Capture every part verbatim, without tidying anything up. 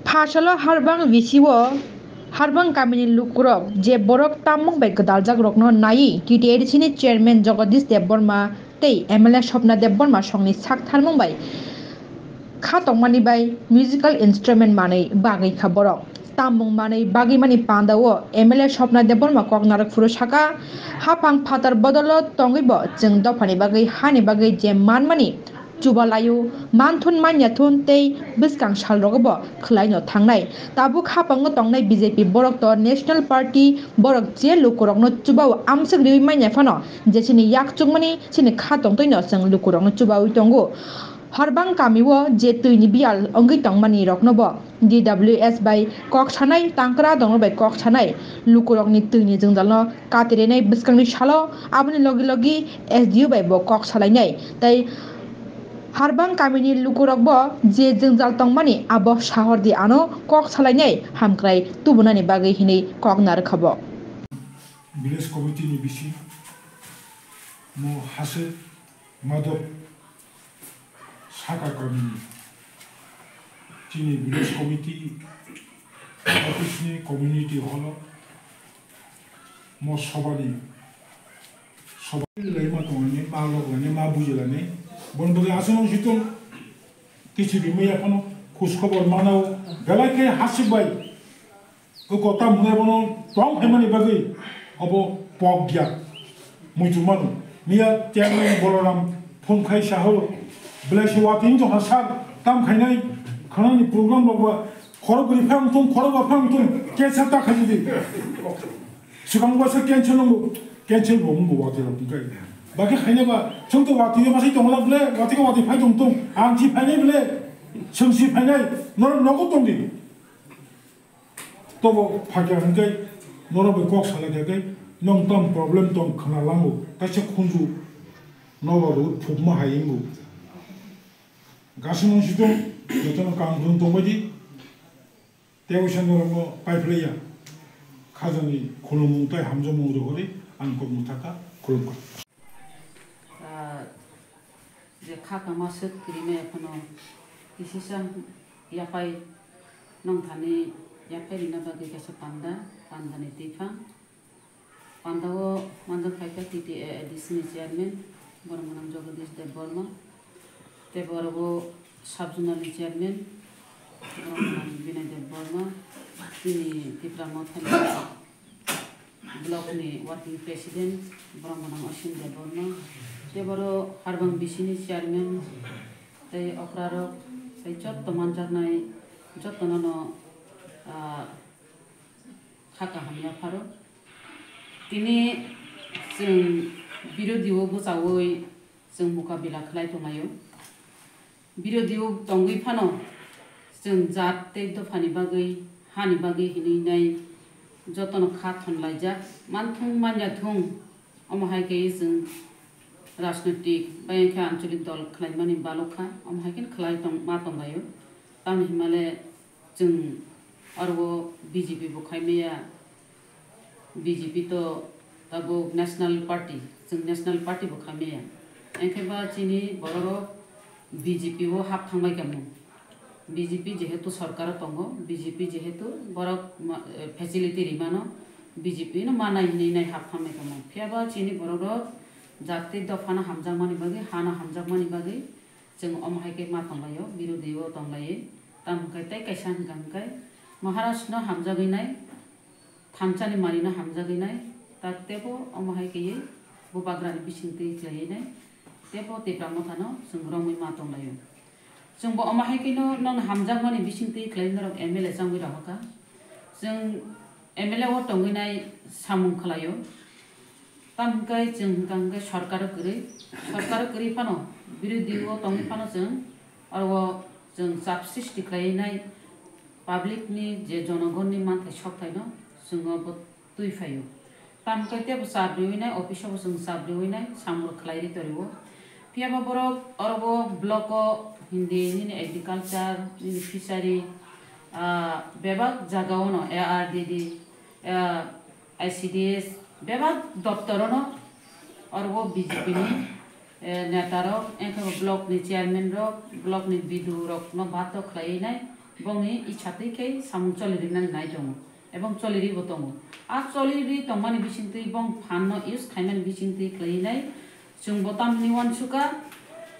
Phasalo Harbang V C o Harbang kamini lukurok je borok tammung bai gwdaljak rokno naiwi T T A D C ni chairman Jagadish Debbarma tei M L A Swapna Debbarma songni sak tharmung bai kha tongmani bai musical instrument manwi bagwi kha borok. Tammung manwi bagwi mani panda o M L A Swapna Debbarma kok narwk phuru saka, haphang phatar bodolo tongwi bo chwng dophani bagwi hani bagwi je manmani chuba laio, manthun manya thun tei bwskang salrogo bo khwlaino thangnai. Tabuk haphango tongnai B J P borok to National Party borok je lukurokno chubao amswk riwi manya phano je chini yak chukmani chini kha tongtwino chwng lukurokno chubawi tongo. Harbang kamio je twini biyal wngwi tongmani rokno bo D W S bai kok sanai, tangkra dongno bai kok sanai, lukurokni twini jwngjalno katirinai bwskangni salo aboni logi logi S D O bai bo kok salainai tei Harbang kamini lukurokbo je jwngjal tongmani abo sahordi ano kok salainai hamkrai tubunani bagwi hinwi kok narwkha bo. Village committee ni bising mo Hasik Madhop Saka kamini chini village committee office ni community hall o mo sobani soba laima tongani, ma lok lani, ma buji lani, bon bagwi aswk nang situng kichi rimwi aphano khus khobor manao belai khe Hasik bai. Koko tam hwnwi bono tong phaimani bagwi obo pok ya. Muitu mano. Miya chairman Boloram phone khai saho. Belai se watwi wngtong ha sir, tam khainai khwnani program rok ba khorok bwrwi phang thung, khorok ba phang thung, cancel ta khaidi. Swkang ba se cancel nungo, cancel bo wngbo watwi rok tongkai. Bakhe khaina ba chwng to watwi ma sai tongla ble, watwi watwi phai tong tong, ang si phainai ble, chwng si phainai, norok nogo tongdi. Tobo phaikha hwnkhe norok bai kok salai kha khe nwng tamo problem tong khwna lango, kaisa khunju nobar rw phukma hai wngo. Gasung situng jotono kam rwng tongbaidi tei uisa norokno paiphlaiya. Khajani khulumung tei hamjakmung rohorwi ang kok mwthakha, khulumkha. Ah, je kha kama swk kirimai phano kisisa yaphai nongthani yaphai rina bagwi kaisa panda, pandani twiphang. Pandao manjak phaikha T T A A D C ni chairman borok gwnang Jagadish Debbarma, tei borok o sub zonal ni chairman borok gwnang Binay Debbarma, chini Tipra Mothani block ni working president borok gwnang Osin Debbarma, tei borok Harbang B C ni chairman tei okra rok tei jotto manjaknai jotto no no, ah, kha kaham yapharo. Tini chwng birodhi o bwchaui chwng mukabila khlai tonglaio. Birodhi o tongwi phano chwng jat tei dophani bagwi, hani bagwi hinwi nai jotono kha thonlaijak. Manthung manya thung, omo hai khe chwng rajnoitik bai khe anchalik dol khlaimani balokha, omo hai khe khlai tong, ma tonglaio. Tamni hwnmale chwng aro o B J P bo khaimaya, B J P to tabuk National Party, chwng National Party bo khaimaya. Engkhe ba chini bororok B J P o hap thangbai kamo. B J P jehetu sorkaro tongo, B J P jehetu borok ma-, eh, facility rimano, B J P no manai hinwi nai hap thangbai kamo. Phiya ba chini bororok jat tei dophano hamjakmani bagwi, hano hamjakmani bagwi, chwng omo hai khe ma tonglaio, birodhi o tonglaiwi. Tamo hwnkhe tei kaisa hwnkha hwnkhe Maharaj no hamjagwi nai, thangsani manwi no hamjagwi nai, ta tebo omo hai khe bubagrani bising twi khlaiwi nai, tebo Tipra Motha no chwng romwi ma tonglaio. Chwng bo omo hai khe no, nono hamjakmani bising twi khlai norok M L A changwi rohorkha. Chwng M L A o tongwi nai samung khlaio. Tamo hwnkhe chwng hwnkha hwnkhe sorkaro kwrwi, sorkaro kwrwi phano, birodhi o tongwi phano chwng oro o chwng chap srishti khlaiwi nai public ni je jonogonni manthai sokthai no chwng o bo twi phaio. Tamo hwnkhe tebo chap riwi nai, office o bo chwng chap riwi nai, samung rok khlai ri torio. Phiya ba borok oro bo block o hindi nini agriculture, nini fishery, ah, bebak jaga o no A R D D, ah, I C D S, bebak doptor o no oro bo B J P ni, eh, neta rok, engkhe bo block ni chairman rok, block ni B D O rok no bato khlaiwi nai, Bongni icha twi khe samung choli rinani nai tongo, ebong choli ribo tongo. A choli ri tongmani bisingtwi bong phan no use khaimani bisingtwi khwlainai chwngbo tamni uansukha.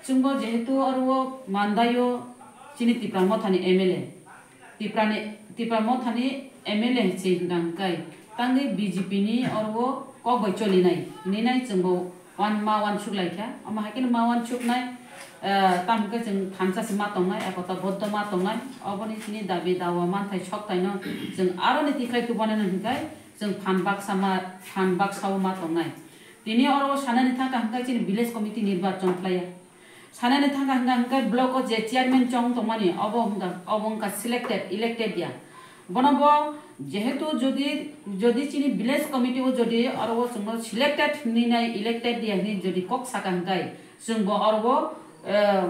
Chwngbo jehetu oro o mandaio chini Tipra Mothani M L A, Tiprani, Tipra Mothani M L A se hwnka hwnkhe tangwi B J P ni oro o kok bai cholinai hinwi nai chwngbo uan ma uansuk lai kha. Omo hai kheno ma uansuknai, eh, tamo khe chwng thansa se ma tongnai, ekota boddo ma tongnai. Oboni chini dabi dawa manthai sokthai no chwng aro ni tikhlai tubunai no hwnkhe chwng phan baksa ma, phan baksa o ma tongnai. Tini oro o sanani thangkha hwnkhe chini village committee nirbachon khlaiya. Sanani thangkha hwnkha hwnkhe block o je chairman chong tongmani obo hwnkha, obo wngkha selected, elected ya. Bono bo jehetu jodi, jodi chini village committee o jodi oro o chwngno selected hinwi nai elected ya hinwi jodi kok saka hwnkhe chwngbo oro o, eh,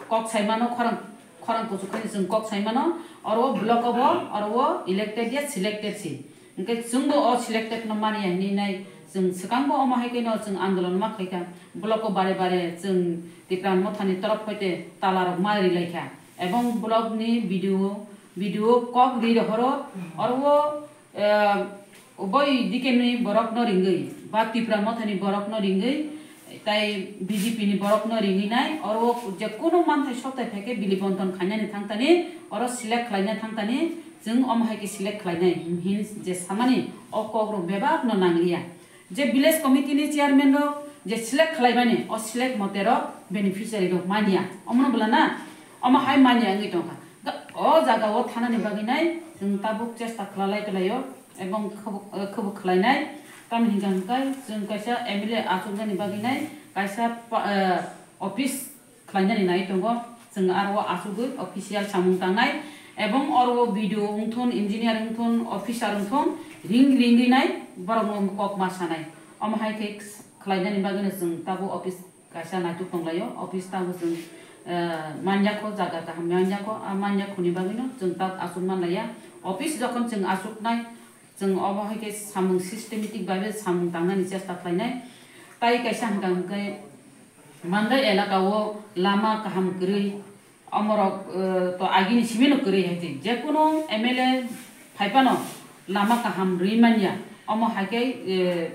kok saimano khorang, khorang kuchuk khe chwng kok saimano oro o block o bo oro o elected ya selected si. Hwnkhe chwngbo o selected no manya hinwi nai chwng swkangbo omo hai kheno chwng andolon ma khlaikha. Block o bare bare chwng Tipra Mothani torof hoite tala rok ma rilaikha. Ebong block ni B D O, B D O kok ri rohoro oro o, eh, boi dike ni borok no ringwi ba Tipra Mothani borok no ringwi tai B J P ni borok no ringwi nai oro o je kunu manthai sokthai phaikhe bili bonton khainani thangtani oro select khlaina thangtani. Chwng omo hai khe select khlainai hin je samani o kok rok bebak no nangliya. Je village committee ni chairman rok je select khlaimani o select mote rok beneficiary rok manya. Omo no bwla na? Omo hai manya wngwi tongkha. Da o jaga o thanani bagwi nai chwng tabuk chesta khwlalai kwlaio ebong khwbo, eh, khwbo khwlainai. Tamni hwnkha hwnkhe chwng kaisa M L A achuknani bagwi nai kaisa pa-, eh, office khlainani nai tongo. Chwng aro o achugwi official samung tangnai, ebong oro o B D O wngthun, engineer wngthun, officer wngthun, ring ringwi nai borokno kok ma sanai. Omo hai khe khlainani bagwino chwng tabuk office kaisa naituk tonglaio. Office tabuk chwng, eh, manyakho, jaga kaham manyakho, a manyakhoni bagwino chwng tabuk achuk manlaiya. Office jokhon chwng achuknai, chwng obo hai khe samung systematic bai samung tangnani chesta khlainai. Tai kaisa hwnkha hwnkhe Mandai elaka o lama kaham kwrwi, omorok, eh, to agini simi no kwrwi hai twi. Jekunu M L A phaiphano lama kaham rwi manya. Omo hai khe, eh,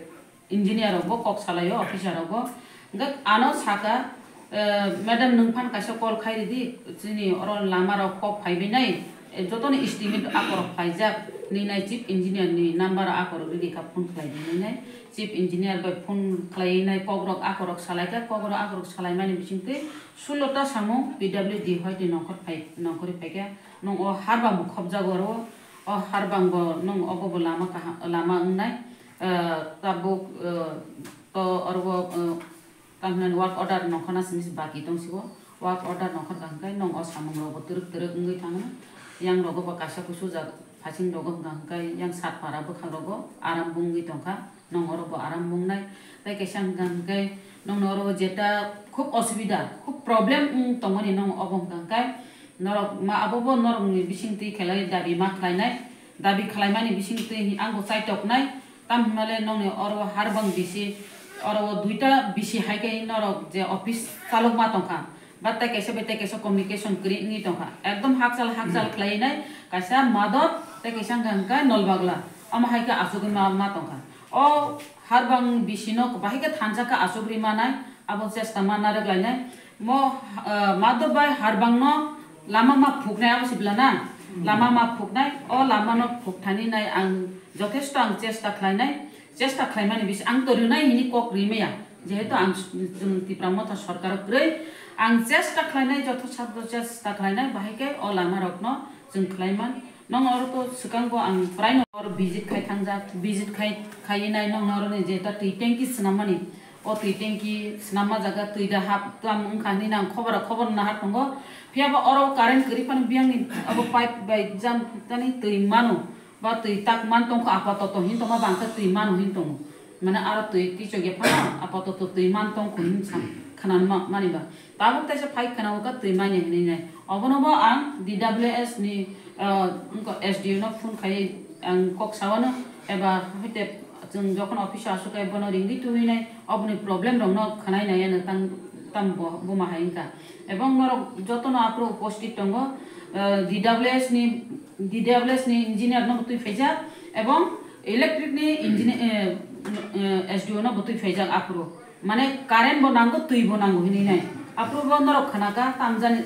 engineer rok bo kok salaio, officer rok bo. Hwnkhe ano saka, eh, "Madam, nwng phan kaisa call khai ridi, chini oro lama rok kok phaibai nai, eh, jotono estimate akorok phaijak," hinwi nai chief engineer ni number akorok ridi kha, phone khlai di hinwi nai. Chief engineer bai phone khlaiwi nai kokrok akorok salai kha, kokrok akorok salaimani bisingtwi sullo ta samung P W D hoi twi nongkhor phai, nongkhorwi phai kha. Nwng o harbang bo khopjago oro, o harbang bo nwng obo bo lama kaham, lama wngnai, eh, tabuk, eh, to oro o, eh, tamhinani work order nongkhorna simi se baki tongsigo. Work order nongkhor kha hwnkhe nwng o samung rok bo twrwk twrwk wngwi thango. Yang rogo bo kaisa kusu jak phasing rogo hwnkha hwnkhe yang Satpara bwkhak rogo aram bo wngwi tongkha. Nwng oro bo aram wngnai. Tai kaisa hwnkha hwnkhe nwng oro jeta khub osubida, khub problem wng tongmani nwng obo hwnkha hwnkhe norok ma abo bo norokni bisingtwi khelai dabi ma khlainai. Dabi khlaimani bisingtwi ang bo chaitoknai. Tamo hwnmale nokni oro harbang bisi, oro duita bisi hai khe norok je office chalokma tongkha, ba tei kaisa bai tei kaisa communication kwrwi wngwi tongkha, ekdom hakchal hakchal khlaiwi nai kaisa Madot tei kaisa hwnka hwnka Nolbagla, omo hai khe achugwi ma, ma tongkha. O harbang bisino bahai khe thansa khe achugwi manai, abo chesta ma narwk lainai. Mo, ah, Madot bai harbangno lama ma phuknai abo se bwla na? Lama ma phuknai, o lamano phukthani nai ang jothesto ang chesta khlainai, chesta khlaimani bisi ang to rwnai hini kok rimaya, jehetu ang s-, chwng Tipra Motha sorkaro kwrwi, ang chesta khlainai, joto sakto chesta khlainai, bahai khe o lamarokno chwng khlaiman. Nong oro to swkang bo ang prai no oro visit khai thangjak, visit khai, khai nai nong oro ni jeta twi tanki swnammani, o twi tanki swnamma jaga twi da hap tamo wngkha hinwi nang khobor khobor nahar tongo. Phiya ba oro current kwrwi phano biyang ni abo pipe bai jang tani twi mano, ba twi tak man tongkha apatoto hin tongma bangkha twi mano hin tongo. Mane aro twi kichok ya phano apatoto twi man tongkha hin sa khana ma-, mani ba. Tabuk teisa phai khana uka twi manya hinwi nai. Obono bo ang D W S ni, ah, wngkha S D O no phone khai ang kok sawano eba hoite chwng jokhon office o asuk khe bono ringwi tubui nai, oboni problem rok no khwnai nai ano tang, tamo bo, buma hai wngkha. Ebong norok jotono aphuru uposthit tongo, ah, D W S ni, D W S ni engineer no bo twi phaijak, ebong electric ni engineer, eh, eh, S D O no bo twi phaijak aphuru. Mane current bo nango, twi bo nango hinwi nai. Aphuru bo norok khna kha, tamjani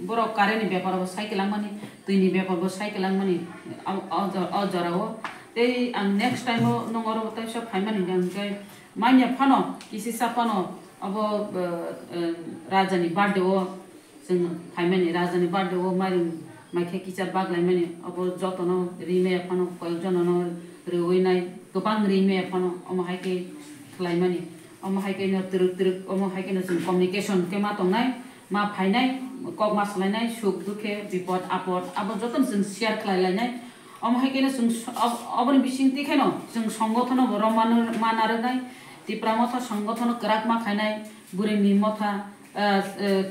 borok current ni bepar bo sai kwlangmani, twi ni bepar bo sai kwlangmani, o, o jor-, o jora o. Tei ang next time o nong oro teisa phaimani hwnkhe, manya phano, kisisa phano, abo, eh, eh, raja ni birthday o, chwng phaimani, raja ni birthday o mairum maikhe kicha baklaimani, abo jotono ri maya phano, koyok jonono rwui nai, kwbang ri maya phano, omo hai khe khlaimani, omo hai khe no twrwk twrwk, omo hai khe no chwng communication khe ma tongnai, ma phainai, kok ma salainai, suk dukhe, bipod apod, abo jotono chwng share khlai lainai. Omo hai khe no chwng so-, ob-, oboni bisingtwi khe no chwng songothono bo rw ma narwknai, Tipra Motha songothono kwrak ma khainai, Bwrwini Motha, ah, eh,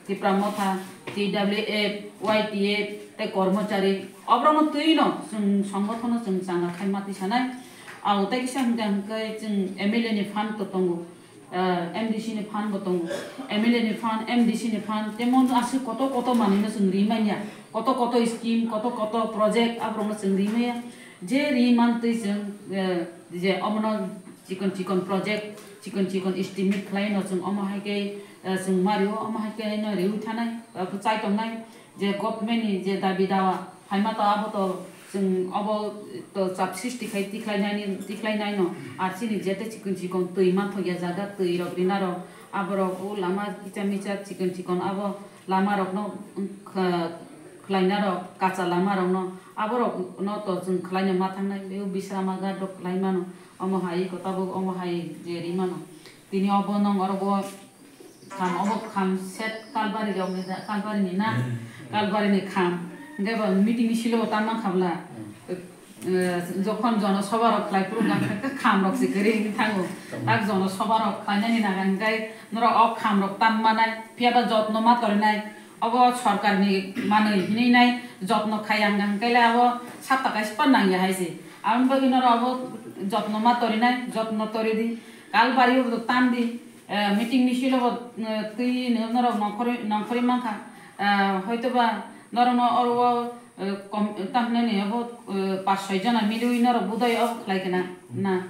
Tipra Motha, T W F, Y T F, tei Kormochari, oborokno twi no chwng songothono chwng changa khai ma twi sanai. Abo tei kisa hwnkhe, hwnkhe chwng M L A ni fund to tongo, ah, M D C ni fund bo tongo, M L A ni fund, M D C ni fund, tei mo aswk koto koto manwino chwng ri manya, koto koto scheme, koto koto project aborokno chwng ri maya. Je ri man twi chwng, eh, je omono chikon chikon project, chikon chikon estimate khlai no chwng omo hai khe, eh, chwng ma rio, omo hai khe no riui thanai, eh, chai tongnai, je government ni je dabi dawa phaima to abo to chwng obo to chap sristi khai tikhlai nai ni, tikhlai nai no, ar chini jete chikon chikon twi manthok ya jaga twi rok rina rok, abo rok o lama kicha micha chikon chikon abo lama rok no, um, kha-, khlaina rok kacha lama rok no, abo rok no to chwng khlaina ma thangnai, beo Bisramaghat rok khlai mano, omo hai ko tabuk omo hai je ri mano. Tini obo nong oro bo kham, obo kham set Kalbari rok ni da, Kalbari ni na, Kalbari ni kham. Hwnkhe bo meeting ni silo bo tam mang kha bla. Eh, jokhon jono soba rok khlai phuru hwnkhe kham rok se kwrwi wngwi thango. Tak jono soba rok khlainani naga hwnkhe norok o kham rok tam manai, phiya ba jotno ma torinai. Obo sorkar ni manwi hinwi nai jotno khai ang hwnkhe le abo sapta kaisa nang ya hai se. Aboni bagwi norok abo jotno ma torinai, jotno tori di. Kalbari o tam di, eh, meeting ni silo bo, eh, twi norok nongkhorwi, nongkhorwi mankha. Eh, hoito ba norok no oro o, eh, kom, tam hinani abo, eh, pas soi jona miliwi norok budai obo khlai khe na, na.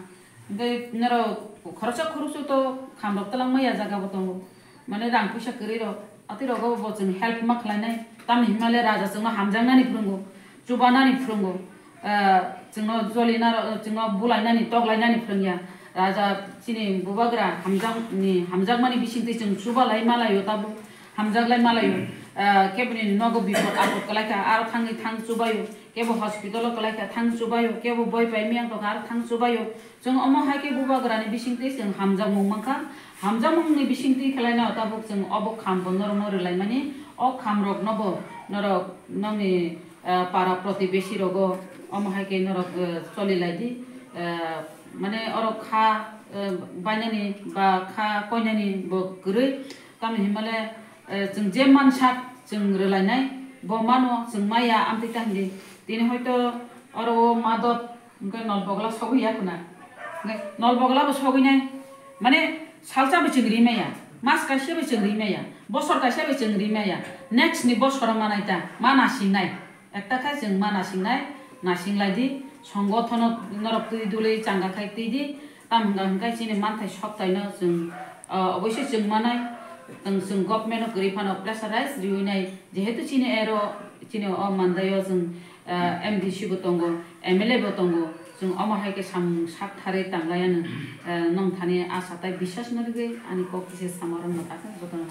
Hwnkhe norok khoroksa khoroksa to kham rok twlang maya jaga bo tongo. Mane rang puisa kwrwi rok, atwi rogo bo chwng help ma khlainai. Tamni hwnmale raja chwngno hamjaknani phwrwngo, chubanani phwrwngo, ah, chwngno jolina rok, chwngno bulainani, toklainani phwrwngya. Raja chini bubagra hamjakni, hamjakmani bisingtwi chwng chubalai malaio tabuk, hamjaklai malaio. Ah, keboni nogo bipod apod kwlaikha, aro thangwi thang chubaio, kebo hospital o kwlaikha, thang chubaio, kebo boi pai miyang tongkha, aro thang chubaio. Chwng omo hai khe bubagrani bisingtwi chwng hamjakmung mankha. Hamjakmungni bisingtwi khlaina tabuk chwng obo kham bo norokno rwlaimani. O kham rokno bo norok nokni, eh, para protibesi rogo omo hai khe norok, eh, choli lai di. Eh, mane oro kha, eh, bainani ba kha koinani bo kwrwi. Tamni hwnmale, eh, chwng je mansak chwng rwlainai, bo mano chwng maya amtwi ta hindi. Tini hoito oro o madot hwnkhe nol bogla sogwi ya khuna. Hwnkhe nol bogla bo sogwi nai. Mane salsa bo chwng ri maya, mas kaisa bo chwng ri maya, bosor kaisa bo chwng ri maya. Next ni bosoro manai ta, ma nasingnai. Ekta khe chwng ma nasingnai, nasinglai di, songothono norok twi duli changa khai twi di, tamo hwnka hwnkhe chini manthai soktaino chwng, ah, oboise chwng manai, chwng, chwng government-o kwrwi phano pressurize riwi nai, jehetu chini ero, chini o mandaio chwng, ah, M D C bo tongo, M L A bo tongo, chwng omo hai khe samung sak tharwi tanglaianw, ah, nong thani asa tai bisas no rwgwi ani kok kisa samarokno ta khe jotono.